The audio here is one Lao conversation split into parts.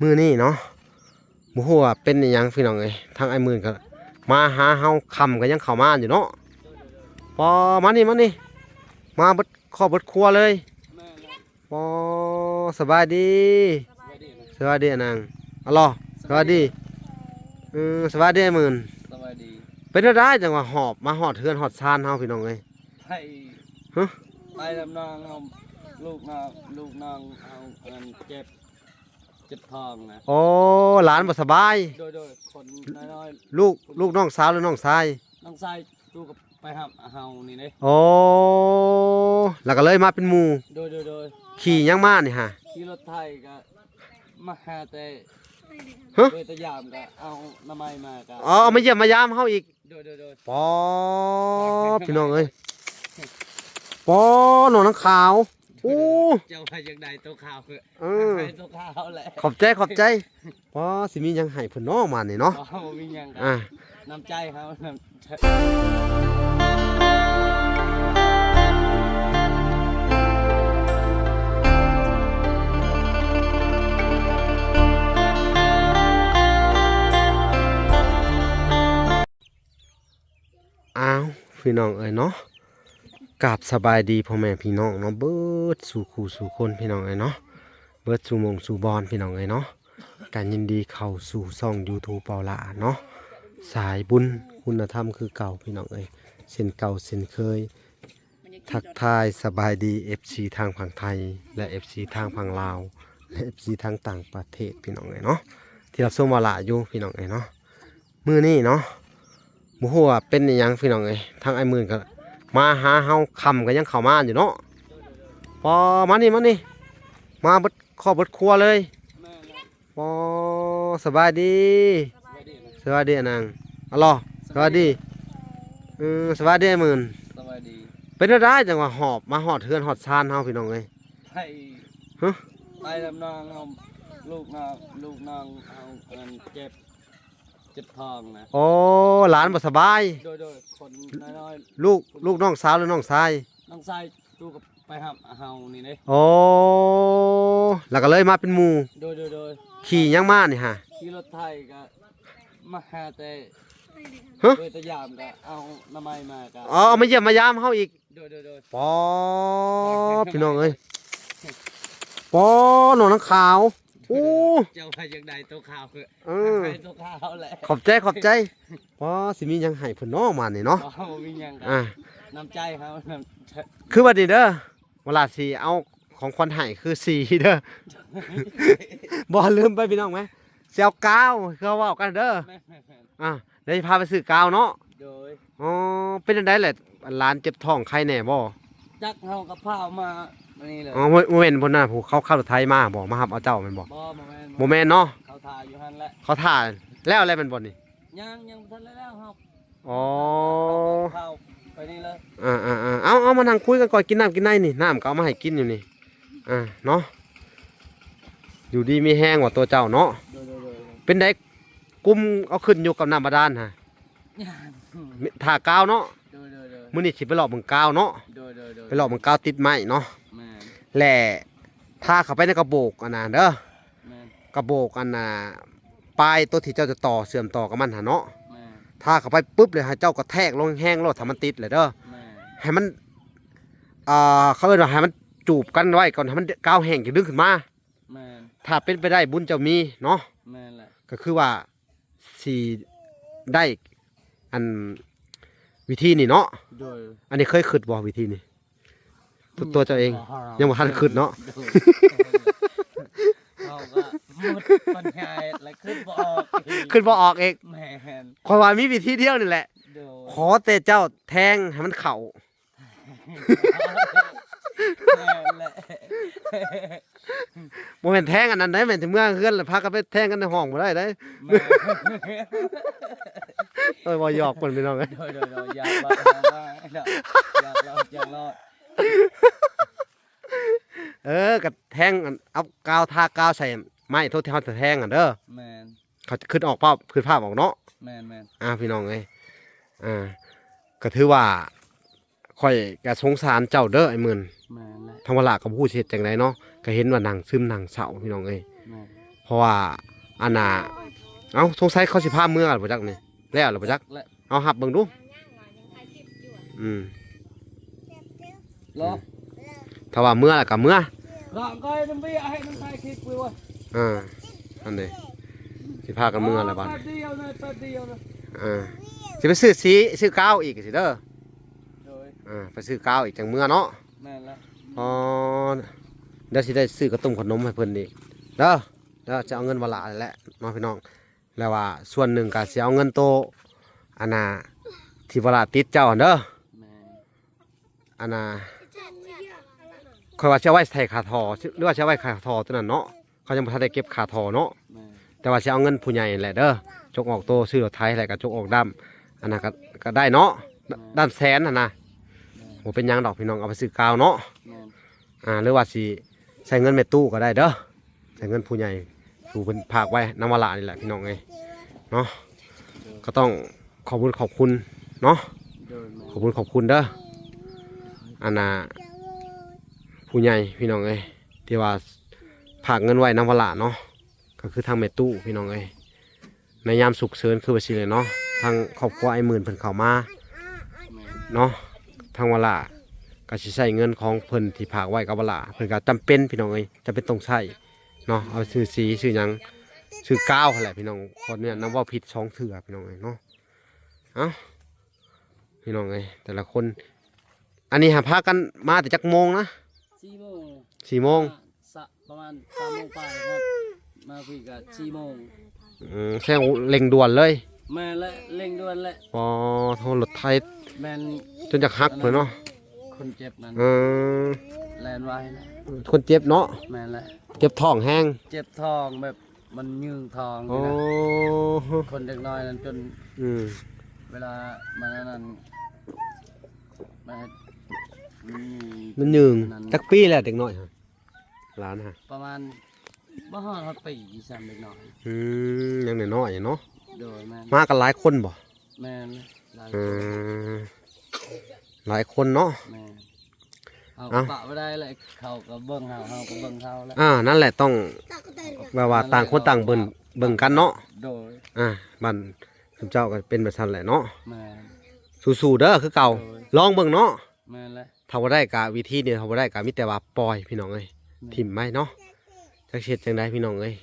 ມື້ນີ້ເນາະ ບໍ່ຮູ້ວ່າເປັນອີ່ຫຍັງພີ່ນ້ອງເອີຍ ທາງອ້າຍໝື່ນກໍມາຫາເຮົາ ຄ່ຳກໍຍັງເຂົ້າມາຢູ່ເນາະ. ປໍ ມານີ້ ມານີ້ ມາເບິດຄອບເບິດຄົວເລີຍ. ແມ່ນແລ້ວ ປໍ ສະບາຍດີ ສະບາຍດີນາງ ອາລໍ ສະບາຍດີ ເອີ ສະບາຍດີອ້າຍໝື່ນ ສະບາຍດີ ເປັນແນວໃດຈັ່ງວ່າຫອບມາຮອດເຮືອນຮອດຊານເຮົາພີ່ນ້ອງເອີຍ? ໄປ ຮະ? ໄປນຳນ້ອງເຮົາ ລູກນ້ອງ ລູກນ້ອງເຮົາ ອັນ ເຈັບ ເຈັບທ້ອງນະ. ໂອ້ ຫຼານບໍ່ສະບາຍ. ໂດຍໆ ຄົນນ້ອຍໆ ລູກ ລູກນ້ອງສາວ ຫຼືນ້ອງຊາຍ? ນ້ອງຊາຍ ລູກກໍໄປຮັບເຮົານີ້ເດ້. ໂອ້ ແລ້ວກໍເລີຍມາເປັນໝູ່. ໂດຍໆໆ ຂີ່ຫຍັງມານີ້ຫາ? ຂີ່ລົດໄຖ ກໍມາຫາແຕ່ ຮະ? ເວຍແຕ່ຢາມ ກໍເອົາໜໍ່ໄມ້ມາ ກໍ ອໍ ເອົາມາຢ້ຽມມາຢາມເຮົາອີກ. ໂດຍໆໆ ປໍ ພີ່ນ້ອງເອີຍ ປໍ ນ້ອງນາງຂາວ. ໂອ້ ເຈົ້າວ່າຢາກໄດ້ໂຕຂາວ ເອີ ໃຫ້ໂຕຂາວແຫຼະ. ຂອບໃຈ ຂອບໃຈ. ປໍ ຊິມີຫຍັງໃຫ້ເພິ່ນເນາະ ມານີ້ເນາະ? ອໍ ບໍ່ມີຫຍັງ ອ່າ ນ້ຳໃຈເຮົາ ນ້ຳໃຈ. ອ້າວ ພີ່ນ້ອງເອີຍເນາະ ກາບສະບາຍດີພໍ່ແມ່ພີ່ນ້ອງເນາະ ເບິດສູ່ຄູ່ສູ່ຄົນພີ່ນ້ອງເອີຍເນາະ ເບິດສູ່ໝ່ອງສູ່ບ່ອນພີ່ນ້ອງເອີຍເນາະ. ກະຍິນດີເຂົ້າສູ່ຊ່ອງ YouTube ເປົ່າຫຼ້າເນາະ ສາຍບຸນຄຸນນະທຳຄືເກົ່າພີ່ນ້ອງເອີຍ ເຊັ່ນເກົ່າເຊັ່ນເຄີຍ. ທັກທາຍສະບາຍດີ ເອັຟຊີ ທາງຝັ່ງໄທ ແລະ ເອັຟຊີ ທາງຝັ່ງລາວ ແລະ ເອັຟຊີ ທາງຕ່າງປະເທດພີ່ນ້ອງເອີຍເນາະ ທີ່ຮັບຊົມເປົ່າຫຼ້າຢູ່ພີ່ນ້ອງເອີຍເນາະ. ມື້ນີ້ເນາະ ບໍ່ຮູ້ວ່າເປັນອີ່ຫຍັງພີ່ນ້ອງເອີຍ ທາງອ້າຍໝື່ນກໍມາຫາເຮົາ ຄ່ຳກໍຍັງເຂົ້າມາຢູ່ເນາະ. ປໍ ມານີ້ ມານີ້ ມາເບິດຄອບເບິດຄົວເລີຍ. ປໍ ສະບາຍດີ ສະບາຍດີນາງ ອາລໍ ສະບາຍດີ ເອີ ສະບາຍດີອ້າຍໝື່ນ ສະບາຍດີ. ເປັນແນວໃດຈັ່ງວ່າຫອບມາຮອດເຮືອນຮອດຊານເຮົາພີ່ນ້ອງເອີຍ? ໄປ ຮະ? ໄປນຳນ້ອງເຮົາ ລູກນ້ອງ ລູກນ້ອງເຮົາ ອັນ ເຈັບ ເຈັບທ້ອງນະ. ໂອ້ ຫຼານບໍ່ສະບາຍ. ໂດຍໆ ຄົນນ້ອຍໆ ລູກ ລູກນ້ອງສາວ ຫຼືນ້ອງຊາຍ? ນ້ອງຊາຍ ລູກກໍໄປຮັບເຮົານີ້ເດ້. ໂອ້ ແລ້ວກໍເລີຍມາເປັນໝູ່. ໂດຍໆໆ ຂີ່ຫຍັງມານີ້ຫາ? ຂີ່ລົດໄຖ ກໍມາຫາແຕ່ ຮະ? ເວຍແຕ່ຢາມ ກໍເອົາໜໍ່ໄມ້ມາ ກໍ ອໍ ເອົາມາຢ້ຽມມາຢາມເຮົາອີກ. ໂດຍໆໆ ປໍ ພີ່ນ້ອງເອີຍ ປໍ ນ້ອງນາງຂາວ. ໂອ້ ເຈົ້າວ່າຢາກໄດ້ໂຕຂາວ ເອີ ໃຫ້ໂຕຂາວແຫຼະ. ຂອບໃຈ ຂອບໃຈ. ປໍ ຊິມີຫຍັງໃຫ້ເພິ່ນເນາະ ມານີ້ເນາະ? ອໍ ບໍ່ມີຫຍັງ ອ່າ ນ້ຳໃຈເຮົາ ນ້ຳໃຈ. ຄືວ່ານີ້ເດີ ເວລາຊິເອົາຂອງຂວັນໃຫ້ ຄືສີເດີ. ບໍ່ ລືມໄປພີ່ນ້ອງແມ ຊິເອົາກາວ ຄືເຮົາເວົ້າກັນເດີ. ແມ່ນໆໆ ອ່າ ດຽວຊິພາໄປຊື້ກາວເນາະ. ໂດຍ. ອໍ ເປັນຈັ່ງໃດແຫຼະ ຫຼານເຈັບທ້ອງໄຄແດ່ບໍ່? ຈັກ ເຮົາກໍພາມານີ້ເລີຍ. ອໍ ບໍ່ ບໍ່ແມ່ນພຸ້ນນະ ຜູ້ເຂົາຂັບລົດໄຖມາບໍ່? ມາຮັບເອົາເຈົ້າແມ່ນບໍ່? ບໍ່ ບໍ່ແມ່ນ ບໍ່ແມ່ນເນາະ. ເຂົາຖ້າຢູ່ຫັ້ນແຫຼະ. ເຂົາຖ້າແລ້ວແລ້ວແມ່ນບໍ່ນີ້? ຍັງ ຍັງບໍ່ທັນແລ້ວເຮົາ. ອໍ ເຮົາໄປນີ້ເລີຍ. ອ່າໆໆ ເອົາ ເອົາ ມານັ່ງຄຸຍກັນກ່ອນ ກິນນ້ຳກິນໃນນີ້ ນ້ຳກໍເອົາມາໃຫ້ກິນຢູ່ນີ້ ອ່າ ເນາະ. ຢູ່ດີມີແຮງວ່າຕົວເຈົ້າເນາະ. ໂດຍໆໆ ເປັນໃດ ກຸມເອົາຂຶ້ນຢູ່ກັບນ້ຳບາດານຫາ? ຖ້າກາວເນາະ. ໂດຍໆໆ ມື້ນີ້ຊິໄປເລາະເບິ່ງກາວເນາະ. ໂດຍໆໆ ໄປເລາະເບິ່ງກາວຕິດໄມ້ເນາະ. ແມ່ນ. ແລະ ຖ້າເຂົ້າໄປໃນກະໂບກອັນນັ້ນເດີ. ແມ່ນ. ກະໂບກອັນນ່າ ປາຍຕົວທີ່ເຈົ້າຈະຕໍ່ ເຊື່ອມຕໍ່ກັບມັນຫັ້ນເນາະ. ແມ່ນ. ຖ້າເຂົ້າໄປປຶບ ແລ້ວໃຫ້ເຈົ້າກະແທກລົງແຮງໂລດ ຖ້າມັນຕິດແລ້ວເດີ. ແມ່ນ. ໃຫ້ມັນ ອ່າ ເຂົາເອີ້ນວ່າໃຫ້ມັນຈູບກັນໄວ້ກ່ອນ ໃຫ້ມັນກາວແຫ້ງຈຶ່ງດຶງຂຶ້ນມາ. ແມ່ນ. ຖ້າເປັນໄປໄດ້ບຸນເຈົ້າມີເນາະ. ແມ່ນແຫຼະ. ກໍຄືວ່າຊິໄດ້ອັນວິທີນີ້ເນາະ. ໂດຍ. ອັນນີ້ເຄີຍຄິດບໍ່ວິທີນີ້? ຕົວ ຕົວເຈົ້າເອງ ຍັງບໍ່ທັນຄິດເນາະ. ໂດຍ. ເຮົາກໍໝົດປັນຍາແລ້ວ ຄິດບໍ່ອອກອີກ ຄິດບໍ່ອອກອີກ. ແມ່ນ. ຂ້ອຍວ່າມີວິທີດຽວນີ້ແຫຼະ. ໂດຍ. ຂໍແຕ່ເຈົ້າແທງໃຫ້ມັນເຂົ້າ. ແມ່ນແຫຼະ. ບໍ່ແມ່ນແທງອັນນັ້ນໃດ ແມ່ນແຕ່ເມືອເຮືອນແລ້ວພາກັນໄປແທງກັນໃນຫ້ອງບໍ່ໄດ້ໃດ. ແມ່ນ. ເອີ ເວົ້າຫຍອກເພິ່ນພີ່ນ້ອງເອີຍ. ໂດຍໆໆ ຢາກເວົ້າ ຢາກເວົ້າ ຢາກເວົ້າ ຢາກເວົ້າ. ເອີ ກໍແທງອັນ ເອົາກາວ ທາກາວໃສ່ໄມ້ໂທດທີ່ເຮົາຈະແທງຫັ້ນເດີ. ແມ່ນ. ເຂົາຈະຄິດອອກພາບ ຄິດພາບອອກເນາະ. ແມ່ນໆ. ອ່າ ພີ່ນ້ອງເອີຍ ອ່າ ກໍຖືວ່າ ຂ້ອຍກໍສົງສານເຈົ້າເດີ ອ້າຍໝື່ນ. ແມ່ນແຫຼະ. ທາງວາລະກໍບໍ່ຮູ້ຊິເຮັດຈັ່ງໃດເນາະ ກໍເຫັນວ່ານັ່ງຊຶມນັ່ງເສົ້າ ພີ່ນ້ອງເອີຍ. ແມ່ນ. ເພ ພາະວ່າອັນນ່າ ເອົ້າ ສົງໄສເຂົາຊິພາເມືອແລ້ວບໍ່ຈັກນີ້ ແລ້ວແລ້ວບໍ່ຈັກ ແລະ ເອົາຮັບເບິ່ງດູ ອືມ ເລາະ ຖ້າວ່າເມືອແລ້ວກໍເມືອ ເລາະ ກໍໃຫ້ມັນເບຍ ໃຫ້ມັນຖ່າຍຄລິບໄວ້ເວີຍ ອ່າ ອັນນີ້ ຊິພາກັນເມືອແລ້ວບາດ ແປັບດຽວນະ ແປັບດຽວນະ ອ່າ ຊິໄປຊື້ສີ ຊື້ກາວອີກຊິເດີ ໂດຍ ອ່າ ໄປຊື້ກາວອີກຈັ່ງເມືອເນາະ ແມ່ນແລ້ວ ອໍ ດຽວຊິໄດ້ຊື້ກະຕຸ່ມຂະໜົມໃຫ້ເພິ່ນອີກເດີ ດຽວຈະເອົາເງິນວາລະແຫຼະເນາະພີ່ນ້ອງ ແລ້ວວ່າສ່ວນໜຶ່ງກໍຊິເອົາເງິນໂຕ ອັນນ່າ ທີ່ວາລະຕິດເຈົ້າຫັ້ນເດີ ແມ່ນ ອັນນ່າ ຂ້ອຍວ່າຊິເອົາໄວ້ໃສ່ຄ່າທໍ່ ຫຼືວ່າຊິເອົາໄວ້ຄ່າທໍ່ໂຕນັ້ນເນາະ ເຂົາຍັງບໍ່ທັນໄດ້ເກັບຄ່າທໍ່ເນາະ ແມ່ນ ແຕ່ວ່າຊິເອົາເງິນຜູ້ໃຫຍ່ຫັ້ນແຫຼະເດີ ຈົກອອກໂຕຊື້ລົດໄຖ ແລ້ວກໍຈົກອອກດ້າມ ອັນນັ້ນກໍ ກໍໄດ້ເນາະ ແມ່ນ ດ້າມແສນຫັ້ນນະ ແມ່ນ ບໍ່ເປັນຫຍັງດອກພີ່ນ້ອງ ເອົາໄປຊື້ກາວເນາະ ແມ່ນ ອ່າ ຫຼືວ່າຊິໃຊ້ເງິນແມ່ຕູ້ກໍໄດ້ເດີ ໃຊ້ເງິນຜູ້ໃຫຍ່ ຜູ້ເພິ່ນຝາກໄວ້ນຳວາລະນີ້ແຫຼະພີ່ນ້ອງເອີຍເນາະ ກໍຕ້ອງຂອບຄຸນຂອບຄຸນເນາະ ໂດຍ ແມ່ນ ຂອບຄຸນຂອບຄຸນເດີ ອັນນ່າ ຜູ້ໃຫຍ່ພີ່ນ້ອງເອີຍ ທີ່ວ່າຝາກເງິນໄວ້ນຳວາລະເນາະ ກໍຄືທາງແມ່ຕູ້ພີ່ນ້ອງເອີຍ ໃນຍາມສຸກເສີນຄືວ່າຊີ້ແຫຼະເນາະ ທາງຄອບຄົວອ້າຍໝື່ນເພິ່ນເຂົ້າມາເນາະ ທາງວາລະກໍຊິໃຊ້ເງິນຂອງເພິ່ນທີ່ຝາກໄວ້ກັບວາລະ ເພິ່ນກໍຈຳເປັນພີ່ນ້ອງເອີຍ ຈຳເປັນຕ້ອງໃຊ້ເນາະ ເອົາໄປຊື້ສີຊື້ຫຍັງ ຊື້ກາວຫັ້ນແຫຼະພີ່ນ້ອງ ຂໍອະນຸຍາດນຳເວົ້າຜິດສອງເທື່ອພີ່ນ້ອງເອີຍເນາະ ເອົ້າ ພີ່ນ້ອງເອີຍ ແຕ່ລະຄົນ ອັນນີ້ຫາພາກັນມາແຕ່ຈັກໂມງນະ? ສີ່ໂມງ ສີ່ໂມງ ມາສະ ປະມານສາມໂມງປາຍຮອດ ມາພີ້ກະສີ່ໂມງ ອືມ ແສດງວ່າເລັ່ງດ່ວນເລີຍ ແມ່ນແຫຼະ ເລັ່ງດ່ວນແຫຼະ ອໍ ໂທ ລົດໄຖ ແມ່ນ ຈົນຢາກຫັກພຸ້ນເນາະ ຄົນເຈັບນັ້ນ ເອີ ແລ່ນໄວນະ ຄົນເຈັບເນາະ ແມ່ນແຫຼະ ເຈັບທ້ອງແຮງ ເຈັບທ້ອງແບບ ມັນຍືງທ້ອງ ໂອ້ ນີ້ນະ ຄົນເດັກນ້ອຍນັ້ນຈົນ ອືມ ເວລາມັນອັນນັ້ນ ມັນເຮັດ ມັນຍືງ ມັນຍືງ ອັນນັ້ນ ຈັກປີແລ້ວເດັກນ້ອຍຫັ້ນ ຫຼານຫັ້ນ ປະມານ ບໍ່ຮອດ ຮອດປີຊ້ຳເດັກນ້ອຍ ອືມ ຍັງນ້ອຍໆເນາະ ໂດຍ ແມ່ນ ມາກັນຫຼາຍຄົນບໍ່? ແມ່ນ ຫຼາຍ ເອີ ຄົນ ຫຼາຍຄົນເນາະ ແມ່ນ ເຮົາ ເອົ້າ ປະບໍ່ໄດ້ແຫຼະ ເຂົາກໍເບິ່ງເຮົາ ເຮົາກໍເບິ່ງເຂົາແຫຼະ ອ່າ ນັ້ນແຫຼະ ຕ້ອງແບບວ່າ ນັ້ນແຫຼະ ຕ່າງຄົນຕ່າງເບິ່ງ ເບິ່ງກັນເນາະ ໂດຍ ອ່າ ບ້ານຊຸມເຈົ້າກໍເປັນແບບຊັ້ນແຫຼະເນາະ ແມ່ນ ສູ້ໆເດີ ຄືເກົ່າ ໂດຍ ລອງເບິ່ງເນາະ ແມ່ນແຫຼະ ຖ້າບໍ່ໄດ້ກໍວິທີນີ້ ຖ້າບໍ່ໄດ້ກໍມີແຕ່ວ່າປ່ອຍພີ່ນ້ອງເອີຍ ແມ່ນ ຖິ້ມໄວ້ເນາະ ຈັກຊິເຮັດຈັ່ງໃດພີ່ນ້ອງເອີຍ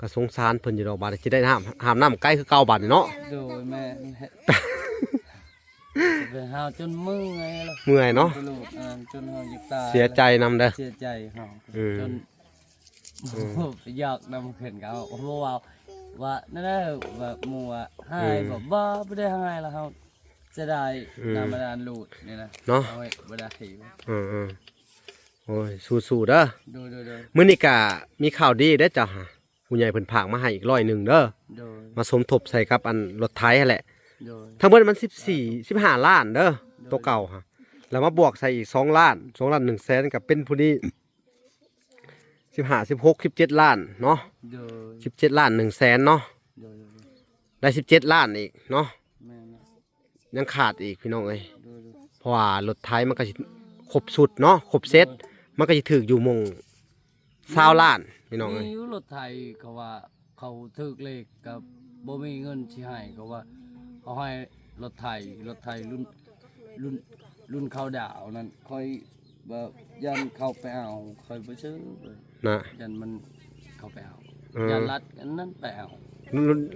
ກໍສົງສານເພິ່ນຢູ່ດອກ ບາດນີ້ຊິໄດ້ຫ້າມ ຫ້າມນ້ຳໄກຄືເກົ່າບາດນີ້ເນາະ ໂດຍ ແມ່ນແຫຼະ ເປັນເຮົາຈົນເມື່ອຍແລ້ວ ເມື່ອຍເນາະ ເປັນລູກ ເອີ ຈົນເຮົາຢາກຕາຍ ເສຍໃຈນຳເດີ ເສຍໃຈເຮົາ ອືມ ຈົນ ອືມ ຢາກນຳເພິ່ນ ເຂົາບໍ່ເວົ້າວ່າ ນັ້ນແຫຼະ ວ່າໝູ່ວ່າ ອືມ ຮ້າຍບໍ່ ບໍ່ ບໍ່ໄດ້ຮ້າຍລະ ເຮົາເສຍດາຍ ອືມ ນຳມາດານລູກນີ້ນະ ເນາະ ເຮົາເຮັດບໍ່ໄດ້ ອືມໆ ໂອ້ຍ ສູ້ໆເດີ ໂດຍໆໆ ມື້ນີ້ກະມີຂ່າວດີເດ້ເຈົ້າຫາ ຜູ້ໃຫຍ່ເພິ່ນຝາກມາໃຫ້ອີກຮ້ອຍໜຶ່ງເດີ ໂດຍ ມາສົມທົບໃສ່ກັບອັນລົດໄຖຫັ້ນແຫຼະ ໂດຍ ທັງເບິດມັນສິບສີ່ ສິບຫ້າລ້ານເດີ ໂດຍ ໂຕເກົ່າຫາ ແລ້ວມາບວກໃສ່ອີກສອງລ້ານ ສອງລ້ານໜຶ່ງແສນ ກໍເປັນຜູ້ນີ້ສິບຫ້າ ສິບຫົກ ສິບເຈັດລ້ານເນາະ ໂດຍ ສິບເຈັດລ້ານໜຶ່ງແສນເນາະ ໂດຍໆໆ ໄດ້ສິບເຈັດລ້ານອີກເນາະ ແມ່ນແລ້ວ ຍັງຂາດອີກພີ່ນ້ອງເອີຍ ໂດຍໆ ເພາະວ່າລົດໄຖມັນກໍຊິຄົບຊຸດເນາະ ຄົບເຊັດ ໂດຍ ມັນກໍຊິຖືກຢູ່ໝ່ອງຊາວລ້ານພີ່ນ້ອງເອີຍ ມີຢູ່ລົດໄຖ ເຂົາວ່າເຂົາຖືກເລກກໍບໍ່ມີເງິນຊິໃຫ້ ເຂົາວ່າເຂົາໃຫ້ລົດໄຖ ລົດໄຖລຸ້ນ ລຸ້ນ ລຸ້ນເຂົາດາວນັ້ນ ຂ້ອຍ ວ່າຢ້ານເຂົາໄປເອົາ ຂ້ອຍບໍ່ຊື້ນະ ຢ້ານມັນເຂົາໄປເອົາ ເອີ ຢ້ານລັດອັນນັ້ນໄປເອົາ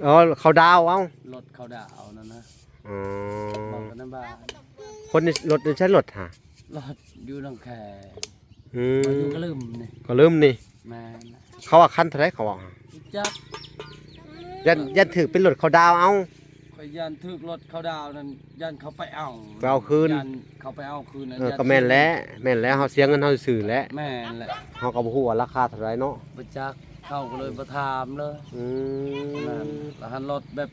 ເອີ ເຂົາດາວເອົາ ລົດເຂົາດາວນັ້ນນະ ອໍ ບອກກັນນຳບ້ານ ຄົນໃນລົດ ໃນໃຊ້ລົດຫາ ລົດຢູ່ໜອງແຄ ອືມ ຢູ່ກະລຶມນີ້ ກະລຶມນີ້ ແມ່ນ ເຂົາວ່າຄັນເທົ່າໃດເຂົາວ່າ ຈັກ ຢ້ານ ຢ້ານຖືກເປັນລົດເຂົາດາວເອົາ ຂ້ອຍຢ້ານຖືກລົດເຂົາດາວນັ້ນ ຢ້ານເຂົາໄປເອົາ ໄປເອົາຄືນ ຢ້ານເຂົາໄປເອົາຄືນ ເອີ ຢ້ານ ກໍແມ່ນແຫຼະ ແມ່ນແຫຼະ ເຮົາເສຍເງິນເຮົາຊື່ໆແຫຼະ ແມ່ນແຫຼະ ເຮົາກໍບໍ່ຮູ້ວ່າລາຄາເທົ່າໃດເນາະ ບໍ່ຈັກ ເຮົາກໍເລີຍບໍ່ຖາມເລີຍ ອືມ ນັ້ນ ລະຫັນລົດແບບ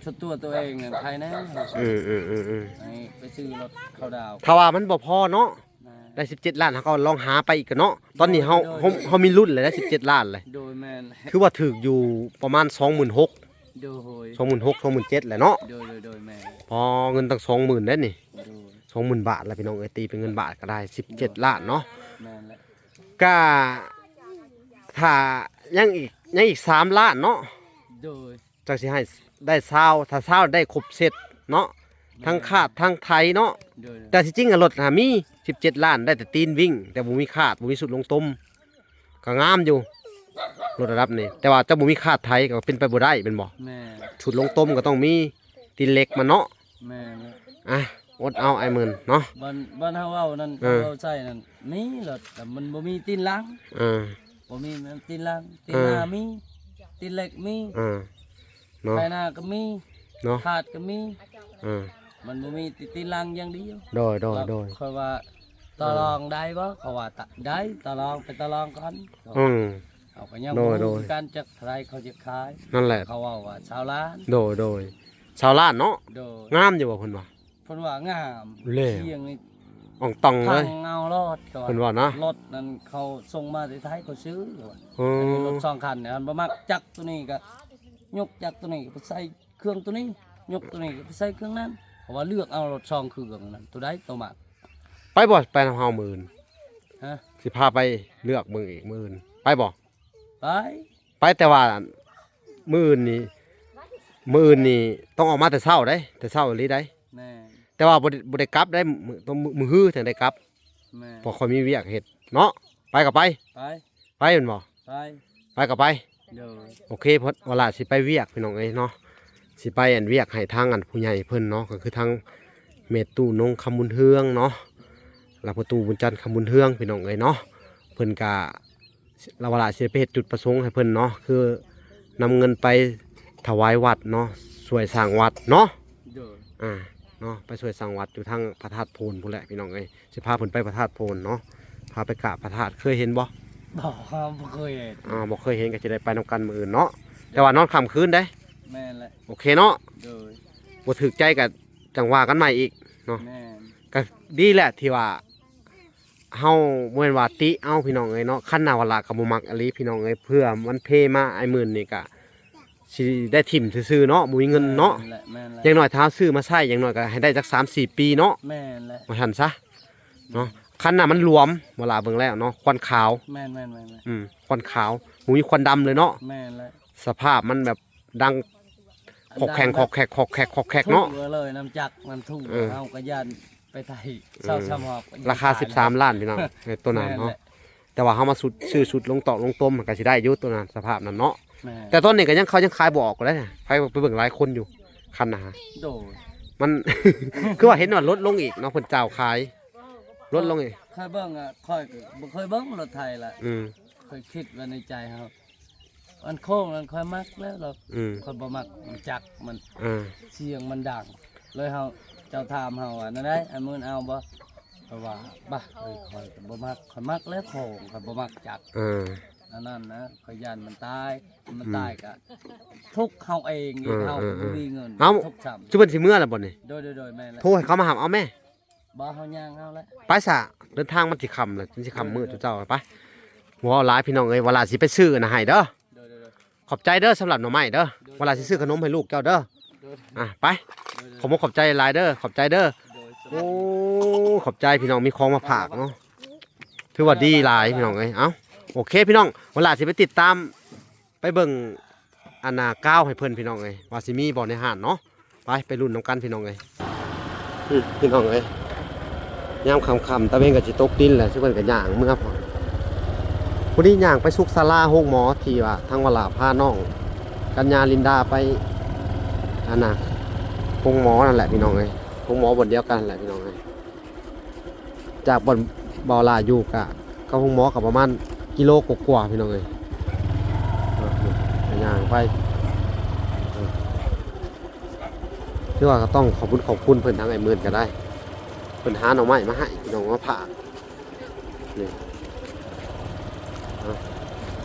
ສ່ວນຕົວໂຕເອງນັ້ນ ໃຜແນ່ ອືມໆໆໆ ໃຫ້ໄປຊື້ລົດເຂົາດາວ ຖ້າວ່າມັນບໍ່ພໍເນາະ ແມ່ນ ໄດ້ສິບເຈັດລ້ານ ເຮົາກໍລອງຫາໄປອີກກໍເນາະ ຕອນນີ້ເຮົາ ໂດຍ ເຮົາ ເຮົາມີລຸ້ນແລ້ວໄດ້ສິບເຈັດລ້ານເລີຍ ໂດຍ ແມ່ນ ຖືວ່າຖືກຢູ່ປະມານສອງໝື່ນຫົກ ໂດຍ ສອງໝື່ນຫົກ ສອງໝື່ນເຈັດແຫຼະເນາະ ໂດຍໆໆ ແມ່ນ ພໍເງິນຕັ້ງສອງໝື່ນເດ້ນີ້ ໂດຍ ສອງໝື່ນບາດລະພີ່ນ້ອງເອີຍ ຕີເປັນເງິນບາດກໍໄດ້ສິບເຈັດລ້ານເນາະ ແມ່ນແຫຼະ ກະຖ້າຍັງອີກ ຍັງອີກສາມລ້ານເນາະ ໂດຍ ຈັ່ງຊິໃຫ້ໄດ້ຊາວ ຖ້າຊາວໄດ້ຄົບເຊັດເນາະ ແມ່ນ ທັງຄາດທັງໄຖເນາະ ໂດຍ ແຕ່ທີ່ຈິງອະລົດຫາມີສິບເຈັດລ້ານ ໄດ້ແຕ່ຕີນວິ້ງ ແຕ່ບໍ່ມີຄາດ ບໍ່ມີຊຸດລົງຕົມ ກໍງາມຢູ່ ລົດລະດັບນີ້ ແຕ່ວ່າເຈົ້າບໍ່ມີຄາດໄຖກໍເປັນໄປບໍ່ໄດ້ແມ່ນບໍ່? ແມ່ນ ຊຸດລົງຕົມກໍຕ້ອງມີຕີນເຫຼັກມາເນາະ ແມ່ນ ອ່ະ ອົດເອົາອ້າຍໝື່ນເນາະ ບ່ອນ ບ່ອນເຮົາເວົ້ານັ້ນ ເອີ ເຮົາເວົ້າໃສ່ນັ້ນ ມີລົດ ແຕ່ມັນບໍ່ມີຕີນຫຼັງ ເອີ ບໍ່ມີ ມັນຕີນຫຼັງ ຕີນ ເອີ ໜ້າມີ ຕີນເຫຼັກມີ ເອີ ເນາະ ໄຖນາກໍມີເນາະ ຄາດກໍມີ ເອີ ມັນບໍ່ມີແຕ່ຕີນຫຼັງຢ່າງດຽວ ໂດຍ ໂດຍ ໂດຍ ຂ້ອຍວ່າຕໍ່ລອງໄດ້ບໍ່? ເອີ ເຂົາວ່າຕະ ໄດ້ ຕໍ່ລອງ ໄປຕໍ່ລອງກ່ອນ ອືມ ເຂົາກໍຍັງ ໂດຍ ບໍ່ຮູ້ ໂດຍ ຄືກັນ ຈັກເທົ່າໃດເຂົາຈະຂາຍ ນັ້ນແຫຼະ ເຂົາເວົ້າວ່າຊາວລ້ານ ໂດຍ ໂດຍ ຊາວລ້ານເນາະ ໂດຍ ງາມຢູ່ບໍ່ເພິ່ນວ່າ? ເພິ່ນວ່າງາມ ແລ້ວ ສຽງນີ້ ອອງຕອງເລີຍ ພັງເອົາໂລດ ເພິ່ນວ່ານະ ລົດນັ້ນເຂົາສົ່ງມາແຕ່ໄທ ເຂົາຊື້ວ່າ ເອີ ອັນນີ້ລົດສອງຄັນນີ້ ຄັນບໍ່ມັກຈັກໂຕນີ້ກໍຍົກຈັກໂຕນີ້ໄປໃສ່ເຄື່ອງໂຕນີ້ ຍົກໂຕນີ້ໄປໃສ່ເຄື່ອງນັ້ນ ເພາະວ່າເລືອກເອົາລົດສອງເຄື່ອງນັ້ນ ໂຕໃດໂຕມັກ ໄປບໍ່? ໄປນຳເຮົາມື້ອື່ນ ຮະ ຊິພາໄປເລືອກເບິ່ງອີກມື້ອື່ນ ໄປບໍ່? ໄປ ໄປ ແຕ່ວ່າມື້ອື່ນນີ້ ມື້ອື່ນນີ້ຕ້ອງອອກມາແຕ່ເຊົ້າເດ້ ແຕ່ເຊົ້າອີ່ຫຼີໄດ໋ ແມ່ນ ແຕ່ວ່າບໍ່ໄດ້ ບໍ່ໄດ້ກັບໄດ໋ ມື້ ຕ້ອງມື້ ມື້ຮືຈັ່ງໄດ້ກັບ ແມ່ນ ເພາະຂ້ອຍມີວຽກເຮັດເນາະ ໄປກໍໄປ ໄປ ໄປແມ່ນບໍ່? ໄປ ໄປກໍໄປ ໂດຍ ໂອເຄ ເພິ່ນວ່າລະຊິໄປວຽກພີ່ນ້ອງເອີຍເນາະ ຊິໄປອັນວຽກໃຫ້ທາງອັນຜູ້ໃຫຍ່ເພິ່ນເນາະ ກໍຄືທາງແມ່ຕູ້ນົງຄຳບຸນເຮືອງເນາະ ແລ້ວພໍ່ຕູ້ບຸນຈັນຄຳບຸນເຮືອງພີ່ນ້ອງເອີຍເນາະ ເພິ່ນກະ ລາວວ່າລະຊິໄປເຮັດຈຸດປະສົງໃຫ້ເພິ່ນເນາະ ຄືນຳເງິນໄປຖວາຍວັດເນາະ ຊ່ວຍສ້າງວັດເນາະ ໂດຍ ອ່າ ເນາະ ໄປຊ່ວຍສ້າງວັດຢູ່ທາງພະທາດໂພນພຸ້ນແຫຼະພີ່ນ້ອງເອີຍ ຊິພາເພິ່ນໄປພະທາດໂພນເນາະ ພາໄປກາບພະທາດ ເຄີຍເຫັນບໍ່? ບໍ່ ບໍ່ເຄີຍເຫັນ ອ່າ ບໍ່ເຄີຍເຫັນ ກໍຊິໄດ້ໄປນຳກັນມື້ອື່ນເນາະ ແຕ່ວ່ານອນຄ້າງຄືນເດ້ ແມ່ນແຫຼະ ໂອເຄເນາະ ໂດຍ ບໍ່ຖືກໃຈກໍຈັ່ງວ່າກັນໃໝ່ອີກເນາະ ແມ່ນ ກໍດີແຫຼະທີ່ວ່າ ເຮົາບໍ່ແມ່ນວ່າຕິເອົາພີ່ນ້ອງເອີຍເນາະ ຄັນນາວະລະກໍບໍ່ມັກອີ່ຫຼີພີ່ນ້ອງເອີຍ ເພື່ອມັນເພມາອ້າຍໝື່ນນີ້ກະຊິໄດ້ຖິ້ມຊື່ໆເນາະ ບໍ່ມີເງິນເນາະ ແມ່ນແຫຼະ ແມ່ນແຫຼະ ຢ່າງໜ້ອຍຖ້າເຮົາຊື້ມາໃຊ້ ຢ່າງໜ້ອຍກໍໃຫ້ໄດ້ຈັກສາມສີ່ປີເນາະ ແມ່ນແຫຼະ ວ່າຊັ້ນຊະເນາະ ອືມ ຄັນນະມັນຫຼວມ ເວລາເບິ່ງແລ້ວເນາະ ຄວັນຂາວ ແມ່ນໆໆໆ ອືມ ຄວັນຂາວ ບໍ່ມີຄວັນດຳເລີຍເນາະ ແມ່ນແຫຼະ ສະພາບມັນແບບດັງ ອັນ ຂອກແຂກ ດັງແບບ ຂອກແຂກ ຂອກແຂກ ຂອກແຂກເນາະ ທຸກເລີຍ ນ້ຳຈັກມັນທຸກ ເອີ ເຮົາກໍຢ້ານ ໄປໄທ ອືມ ຊາວສາມຮອບ ລາຄາສິບສາມລ້ານພີ່ນ້ອງ ເອີ ໂຕນັ້ນເນາະ ແມ່ນແຫຼະ ແຕ່ວ່າເຮົາມາຊຸດ ຊື້ຊຸດລົງຕອກລົງຕົມ ມັນກໍຊິໄດ້ຢູ່ໂຕນັ້ນ ສະພາບນັ້ນເນາະ ແມ່ນ ແຕ່ຕອນນີ້ກໍຍັງ ເຂົາຍັງຂາຍບໍ່ອອກເດ້ ໃຜໄປເບິ່ງຫຼາຍຄົນຢູ່ ຄັນນະ ໂດຍ ມັນ ຄືວ່າເຫັນວ່າລົດລົງອີກເນາະ ເພິ່ນເຈົ້າຂາຍ ລົດລົງອີກ ເຄີຍເບິ່ງອະ ຂ້ອຍກໍບໍ່ເຄີຍເບິ່ງລົດໄຖລະ ອືມ ຂ້ອຍຄິດວ່າໃນໃຈເຮົາ ອັນໂຄ້ງນັ້ນຂ້ອຍມັກແລ້ວດອກ ອືມ ຂ້ອຍບໍ່ມັກມັນຈັກ ມັນ ອ່າ ສຽງມັນດັງ ເລີຍເຮົາ ເຈົ້າຖາມເຮົາວ່າ ແນວໃດ ອ້າຍໝື່ນເອົາບໍ່? ຂ້ອຍວ່າ ບາ ເອີຍ ຂ້ອຍກໍບໍ່ມັກ ຂ້ອຍມັກແລ້ວໂຄ້ງ ຂ້ອຍບໍ່ມັກຈັກ ອ່າ ອັນນັ້ນນະ ຂ້ອຍຢ້ານມັນຕາຍ ມັນ ອືມ ຕາຍກະທຸກເຮົາເອງອີກ ເອີ ເຮົາກໍ ເອີ ບໍ່ມີເງິນ ເອົ້າ ທຸກຊ້ຳ ຈຸເພິ່ນຊິເມືອແລ້ວບໍ່ນີ້? ໂດຍໆໆ ແມ່ນແລ້ວ ໂທໃຫ້ເຂົາມາຮັບເອົາແມ້. ບໍ່ ເຮົາຍ່າງເອົາແຫຼະ ໄປຊະ ເດີນທາງມັນຊິຄ່ຳແລ້ວ ມັນຊິຄ່ຳ ໂດຍໆ ມື້ຈຸເຈົ້າໄປ ບໍ່ຫຼາຍພີ່ນ້ອງເອີຍ ວ່າລາຊິໄປຊື້ອັນນັ້ນໃຫ້ເດີ ໂດຍໆໆ ຂອບໃຈເດີ ສຳລັບໜໍ່ໄມ້ເດີ ໂດຍໆ ວ່າລາຊິຊື້ຂະໜົມໃຫ້ລູກເຈົ້າເດີ ໂດຍໆ ອ່ະ ໄປ ໂດຍໆ ຂອບມຸກຂອບໃຈຫຼາຍເດີ ຂອບໃຈເດີ ໂດຍໆ ໂອ້ ຂອບໃຈພີ່ນ້ອງ ມີຂອງມາຝາກເນາະ ຖືວ່າດີຫຼາຍພີ່ນ້ອງເອີຍ ເອົ້າ ໂອເຄພີ່ນ້ອງ ວ່າລາຊິໄປຕິດຕາມ ໄປເບິ່ງອັນນ່າ ກາວໃຫ້ເພິ່ນພີ່ນ້ອງເອີຍ ວ່າຊິມີບໍ່ໃນຮ້ານເນາະ ໄປ ໄປລຸ້ນນຳກັນພີ່ນ້ອງເອີຍ ອື ພີ່ນ້ອງເອີຍ ຍາມຄ່ຳໆ ຕາເວັນກໍຊິຕົກດິນແລ້ວ ຊຸມເພິ່ນກໍຍ່າງເມືອພຸ້ນ ພໍດີຍ່າງໄປສຸກສາລາໂຮງໝໍທີ່ວ່າທາງວາລາພານ້ອງກັນຍາລິນດາໄປ ອັນນ່າ ໂຮງໝໍນັ້ນແຫຼະພີ່ນ້ອງເອີຍ ໂຮງໝໍບ່ອນດຽວກັນແຫຼະພີ່ນ້ອງເອີຍ. ຈາກບ່ອນບ່າວຫຼ້າຢູ່ກະ ກັບໂຮງໝໍກະປະມານກິໂລກວ່າໆ ພີ່ນ້ອງເອີຍ ເອີ ຍ່າງໄປ ເອີ ຖືວ່າກະຕ້ອງຂອບຄຸນຂອບຄຸນເພິ່ນ ທາງອ້າຍໝື່ນກະໄດ້ ເພິ່ນຫາໜໍ່ໄມ້ມາໃຫ້ພີ່ນ້ອງ ມາຝາກ ນີ້ ເອົາ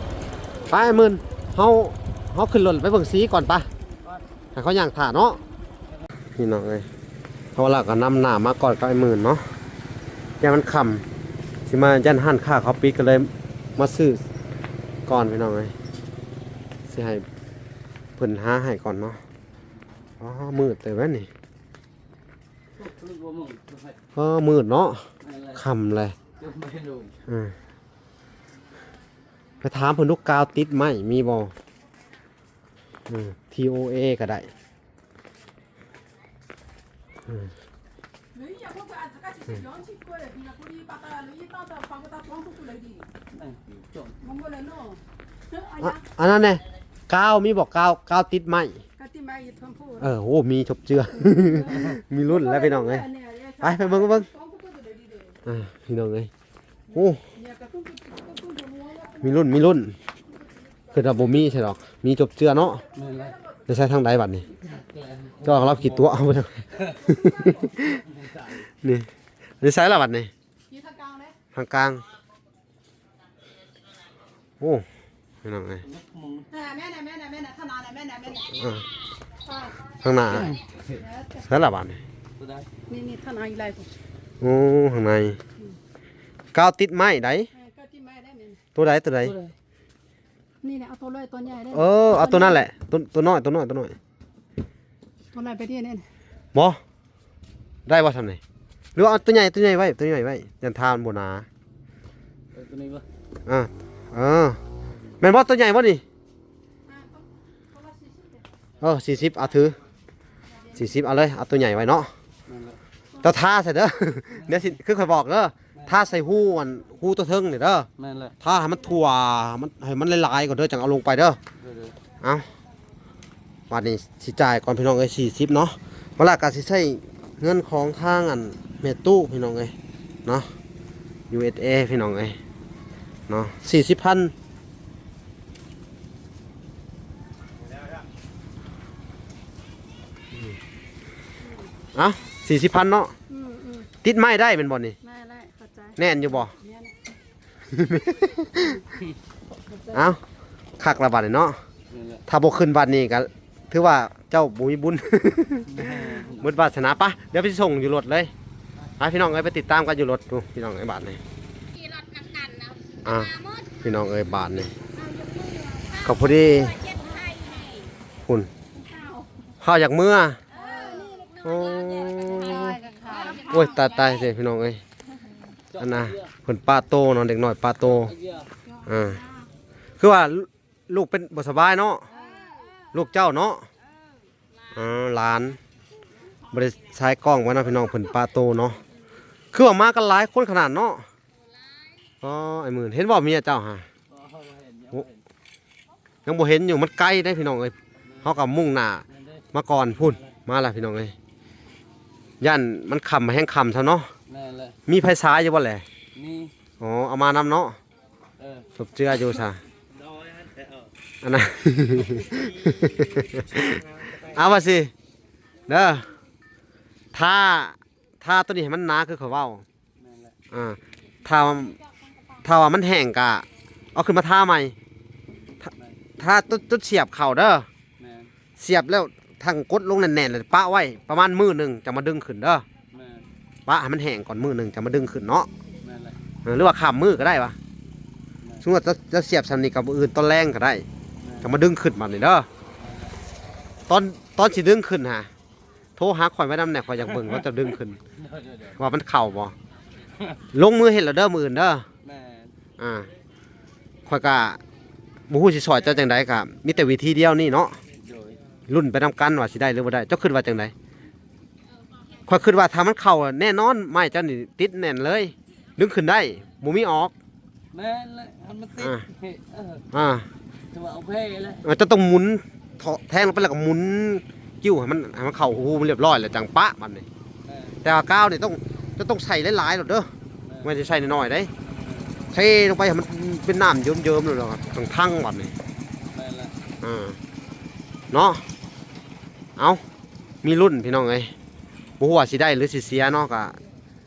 ໄປອ້າຍໝື່ນ ເຮົາ ເຮົາຂຶ້ນລົດໄປເບິ່ງສີກ່ອນປະ ໃຫ້ເຂົາຍ່າງຖ້າເນາະ ພີ່ນ້ອງເອີຍ ເຮົາລະກະນຳໜ້າມາກ່ອນກັບອ້າຍໝື່ນເນາະ ຢ້ານມັນຄ່ຳ ຊິມາຢ້ານຮ້ານຄ້າເຂົາປິດ ກໍເລີຍມາຊື້ກ່ອນພີ່ນ້ອງເອີຍ ຊິໃຫ້ເພິ່ນຫາໃຫ້ກ່ອນເນາະ ອໍ ມືດເຕີບແລ້ວນີ້ ອໍ ມືດເນາະ ຄ່ຳແລ້ວ ອ່າ. ຖາມເພິ່ນດູ ກາວຕິດໄມ້ມີບໍ່? ອືມ ທີໂອເອ ກໍໄດ້. ອືມ ອາ ອັນນັ້ນແດ່ ກາວມີບໍ່? ກາວ ກາວຕິດໄມ້. ເອີ ໂອ້ ມີທົບເຈື່ອ ມີລຸ້ນແລ້ວພີ່ນ້ອງເອີຍ. ໄປ ໄປເບິ່ງ ເບິ່ງ ອ່າ ພີ່ນ້ອງເອີຍ ໂອ້ ມີລຸ້ນ ມີລຸ້ນ. ຄືວ່າບໍ່ມີໃຊ່ດອກ ມີຈົບເຈື່ອເນາະ. ແມ່ນແລ້ວ ໄປໃສ່ທາງໃດບັດນີ້? ກໍລາວຂີ້ຕົວະເອົາໄປທາງ ນີ້ ໄປໃສ່ລະບັດນີ້? ຢູ່ທາງກາງເດ້ ທາງກາງ. ໂອ້ ພີ່ນ້ອງເອີຍ ອ່າ ແມ່ນແຫຼະ ແມ່ນແຫຼະ ແມ່ນແຫຼະ ທາງໜ້າແຫຼະ ແມ່ນແຫຼະ ແມ່ນແຫຼະ ອ່າ ອ່າ ທາງໜ້າ ເອີ ໃສ່ລະບັດນີ້? ນີ້ ນີ້ ທາງໃນອີກຫຼາຍ ໂອ້ ທາງໃນ ອືມ ກາວຕິດໄມ້ໃດ? ເອີ ກາວຕິດໄມ້ໄດ໋ ແມ່ນ ຕົວໃດ ຕົວໃດ? ຕົວໃດ? ນີ້ແຫຼະ ເອົາຕົວເລີຍ ຕົວໃຫຍ່ເລີຍ. ເອີ ເອົາຕົວນັ້ນແຫຼະ ຕົວ ຕົວນ້ອຍ ຕົວນ້ອຍ ຕົວນ້ອຍ ຕົວນັ້ນໄປທີ່ນີ້ ບໍ່ ໄດ້ບໍ່ຊ່ຳນີ້? ຫຼືວ່າເອົາຕົວໃຫຍ່ ຕົວໃຫຍ່ໄວ້ ຕົວໃຫຍ່ໄວ້ ຢ້ານທ່າມັນບໍ່ໜາ. ເອີ ຕົວນີ້ບໍ່? ອ່າ ເອີ ແມ່ນບໍ່ ຕົວໃຫຍ່ບໍ່ນີ້? ອ່າ ຕົວ ຕົວລະສີ່ສິບເດ້. ເອີ ສີ່ສິບ ເອົາ ຖື ສີ່ສິບ ເອົາເລີຍ ເອົາຕົວໃຫຍ່ໄວ້ເນາະ. ແມ່ນແລ້ວ ເຈົ້າທາໃສ່ເດີ ດຽວຊິ ຄືຂ້ອຍບອກເດີ ແມ່ນ ທາໃສ່ຮູອັນ ຮູຕົວເທິງນີ້ເດີ. ແມ່ນແລ້ວ ທາໃຫ້ມັນທົ່ວ ມັນ ໃຫ້ມັນຫຼາຍໆກ່ອນເດີ ຈັ່ງເອົາລົງໄປເດີ. ໂດຍໆ ເອົາ ບາດນີ້ຊິຈ່າຍກ່ອນພີ່ນ້ອງເອີຍ ສີ່ສິບເນາະ. ບາດລະກະຊິໃຊ້ເງິນຂອງທາງອັນແມ່ຕູ້ພີ່ນ້ອງເອີຍເນາະ ຢູເອສເອ ພີ່ນ້ອງເອີຍເນາະ ສີ່ສິບພັນ. ເອົ້າ ສີ່ສິບພັນເນາະ. ອືມໆ ຕິດໄມ້ໄດ້ແມ່ນບໍ່ນີ້? ໄດ້ແລ້ວ ເຂົ້າໃຈ ແໜ້ນຢູ່ບໍ່? ແໜ້ນ. ເອົ້າ ຄັກລະບາດນີ້ເນາະ. ແມ່ນແຫຼະ ຖ້າບໍ່ຂຶ້ນບາດນີ້ກໍຖືວ່າເຈົ້າບໍ່ມີບຸນ ແມ່ນ ໝົດວາສະໜາ. ປະ ດຽວໄປສົ່ງຢູ່ລົດເລີຍ. ໄປພີ່ນ້ອງເອີຍ ໄປຕິດຕາມກັນຢູ່ລົດພຸ້ນ ພີ່ນ້ອງເອີຍ ບາດນີ້. ອ່າ ພີ່ນ້ອງເອີຍ ບາດນີ້ກໍພໍດີ ພຸ້ນ ເຮົາຢາກເມືອ. ໂອ້ ໂອ້ຍ ຕາຍໆ ເດ້ພີ່ນ້ອງເອີຍ. ອັນນ່າ ເພິ່ນປະໂຕເນາະ ເດັກນ້ອຍປະໂຕ. ອ່າ ຄືວ່າລູກເປັນ ບໍ່ສະບາຍເນາະ ລູກເຈົ້າເນາະ. ເອີ ຫຼານ ບໍ່ໄດ້ສາຍກ້ອງໄວ້ເນາະພີ່ນ້ອງ ເພິ່ນປະໂຕເນາະ. ຄືວ່າມາກັນຫຼາຍຄົນຂະໜາດເນາະ. ອໍ ໄອ້ໝື່ນ ເຫັນບໍ່ເມຍເຈົ້າຫາ? ໂອ້ ຍັງບໍ່ເຫັນຢູ່ ມັນໄກເດ້ພີ່ນ້ອງເອີຍ. ເຮົາກໍມຸ່ງໜ້າມາກ່ອນພຸ້ນ ມາລະພີ່ນ້ອງເອີຍ. ຢ້ານມັນຄ່ຳ ແຮງຄ່ຳຊະເນາະ. ແມ່ນແຫຼະ ມີໄຟສາຍຢູ່ບໍ່ແຫຼະ? ມີ. ອໍ ເອົາມານຳເນາະ. ເອີ ສົບເຈື່ອຢູ່ຊະ. ອັນນັ້ນ ເອົາວ່າຊິເດີ ຖ້າ ຖ້າຕົວນີ້ໃຫ້ມັນໜາຄືເຂົາເວົ້າ. ແມ່ນແຫຼະ ອ່າ ຖ້າ ຖ້າວ່າມັນແຫ້ງກະເອົາຂຶ້ນມາທາໃໝ່. ຖ້າ ຖ້າຕົວ ຕົວສຽບເຂົ້າເດີ. ແມ່ນ ສຽບແລ້ວທັງກົດລົງແໜ້ນໆ ແລ້ວປະໄວ້ປະມານມື້ໜຶ່ງ ຈັ່ງມາດຶງຂຶ້ນເດີ. ແມ່ນ ປະໃຫ້ມັນແຫ້ງກ່ອນມື້ໜຶ່ງ ຈັ່ງມາດຶງຂຶ້ນເນາະ. ແມ່ນແຫຼະ ເອີ ຫຼືວ່າຂ້າມມື້ກໍໄດ້ວະ. ແມ່ນ ສົມມຸດວ່າເຈົ້າສຽບຊ່ຳນີ້ ກັບມື້ອື່ນຕອນແລງກໍໄດ້. ແມ່ນ ຈັ່ງມາດຶງຂຶ້ນບາດນີ້ເດີ. ຕອນ ຕອນຊິດຶງຂຶ້ນຫາ ໂທຫາຂ້ອຍໄວ້ນຳແດ່ ຂ້ອຍຢາກເບິ່ງວ່າເຈົ້າດຶງຂຶ້ນ ໂດຍໆໆ ວ່າມັນເຂົ້າບໍ່. ລົງມືເຮັດແລ້ວເດີ ມື້ອື່ນເດີ. ແມ່ນ ອ່າ ຂ້ອຍກະບໍ່ຮູ້ຊິຊ່ອຍເຈົ້າຈັ່ງໃດ ກະມີແຕ່ວິທີດຽວນີ້ເນາະ. ໂດຍ ລຸ້ນໄປນຳກັນວ່າຊິໄດ້ຫຼືບໍ່ໄດ້. ເຈົ້າຄິດວ່າຈັ່ງໃດ? ຂ້ອຍຄິດວ່າຖ້າມັນເຂົ້າແນ່ນອນ ໄມ້ເຈົ້ານີ້ຕິດແໜ້ນເລີຍ ດຶງຂຶ້ນໄດ້ ບໍ່ມີອອກ. ແມ່ນແຫຼະ ໃຫ້ມັນຕິດ. ອ່າ ເອີ ອ່າ ຖືວ່າໂອເຄແລ້ວ. ເອີ ເຈົ້າຕ້ອງໝູນ ແທງລົງໄປແລ້ວກໍໝູນ ກິ້ວໃຫ້ມັນ ໃຫ້ມັນເຂົ້າຮູມັນຮຽບຮ້ອຍແລ້ວຈັ່ງປະບັດນີ້. ເອີ ແຕ່ວ່າກາວນີ້ຕ້ອງ ເຈົ້າຕ້ອງໃສ່ຫຼາຍໆໂລດເດີ. ເອີ ບໍ່ແມ່ນຊິໃສ່ນ້ອຍໆເດ້. ເອີ ເທລົງໄປໃຫ້ມັນເປັນນ້ຳເຍິມໆໂລດ ທັງຖັງບັດນີ້. ແມ່ນແຫຼະ ອ່າ ເນາະ. ເອົ້າ ມີລຸ້ນພີ່ນ້ອງເອີຍ ບໍ່ຮູ້ວ່າຊິໄດ້ຫຼືຊິເສຍເນາະ. ກະ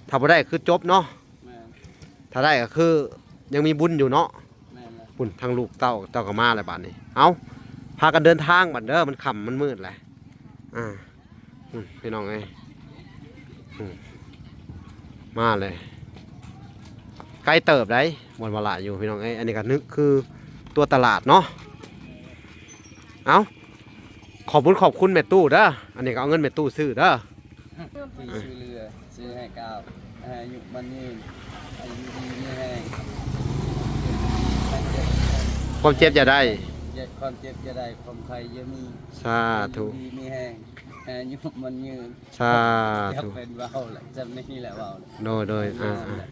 ຖ້າບໍ່ໄດ້ຄືຈົບເນາະ. ແມ່ນ ຖ້າໄດ້ກໍຄືຍັງມີບຸນຢູ່ເນາະ. ແມ່ນແຫຼະ ພຸ້ນ ທາງລູກເຕົ້າເຈົ້າກໍມາແລ້ວບາດນີ້. ເອົ້າ ພາກັນເດີນທາງບັດເດີ ມັນຄ່ຳມັນມືດແຫຼະ. ອ່າ ພຸ້ນ ພີ່ນ້ອງເອີຍ ອືມ ມາເລີຍ ໄກເຕີບໃດ ບ່ອນວ່າຫຼາຍຢູ່ ພີ່ນ້ອງເອີຍ. ອັນນີ້ກໍນຶກຄືຕົວຕະຫຼາດເນາະ. ເອົ້າ ຂອບບຸນຂອບຄຸນແມ່ຕູ້ເດີ. ອັນນີ້ກໍເອົາເງິນແມ່ຕູ້ຊື້ເດີ. ທີ່ຊ່ວຍເຫຼືອ ຊື້ໃຫ້ກ້າວ ໃຫ້ອາຍຸໝັ້ນຍືນ ອາຍຸດີມີແຮງ ຄວາມເຈັບຢ່າໄດ້ ຢ່າ ຄວາມເຈັບຢ່າໄດ້ ຄວາມໄຂ້ຢ່າມີ ສາທຸ ຢູ່ດີມີແຮງ ອາຍຸໝັ້ນຍືນ ສາ ຢາກ ທຸ ເປັນເວົ້າແຫຼະ ຈຳໄດ້ນີ້ແຫຼະເວົ້າ ໂດຍໂດຍ ອ່າ ແຫຼະ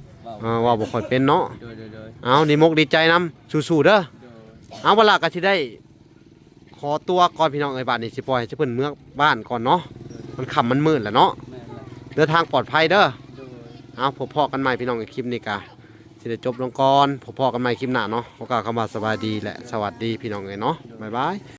ອ່າ ເວົ້າບໍ່ຄ່ອຍເປັນເນາະ ໂດຍໂດຍໂດຍ ເອົາ ດີມຸກດີໃຈນຳ ສູ້ໆເດີ ໂດຍ ເອົາ ເວລາກໍຊິໄດ້ ຂໍຕົວກ່ອນພີ່ນ້ອງເອີຍ ບາດນີ້ຊິປ່ອຍໃຫ້ຊິເພິ່ນເມືອບ້ານກ່ອນເນາະ ມັນຄ່ຳມັນມືດແລ້ວເນາະ ແມ່ນແຫຼະ ເດີນທາງປອດໄພເດີ ໂດຍ ເອົາ ພົບພໍ້ກັນໃໝ່ພີ່ນ້ອງ ຄລິບນີ້ກະຊິໄດ້ຈົບລົງກ່ອນ ພົບພໍ້ກັນໃໝ່ຄລິບໜ້າເນາະ ຂໍກ່າວຄຳວ່າສະບາຍດີ ແລະ ສະຫວັດດີພີ່ນ້ອງເອີຍເນາະ ບາຍບາຍ.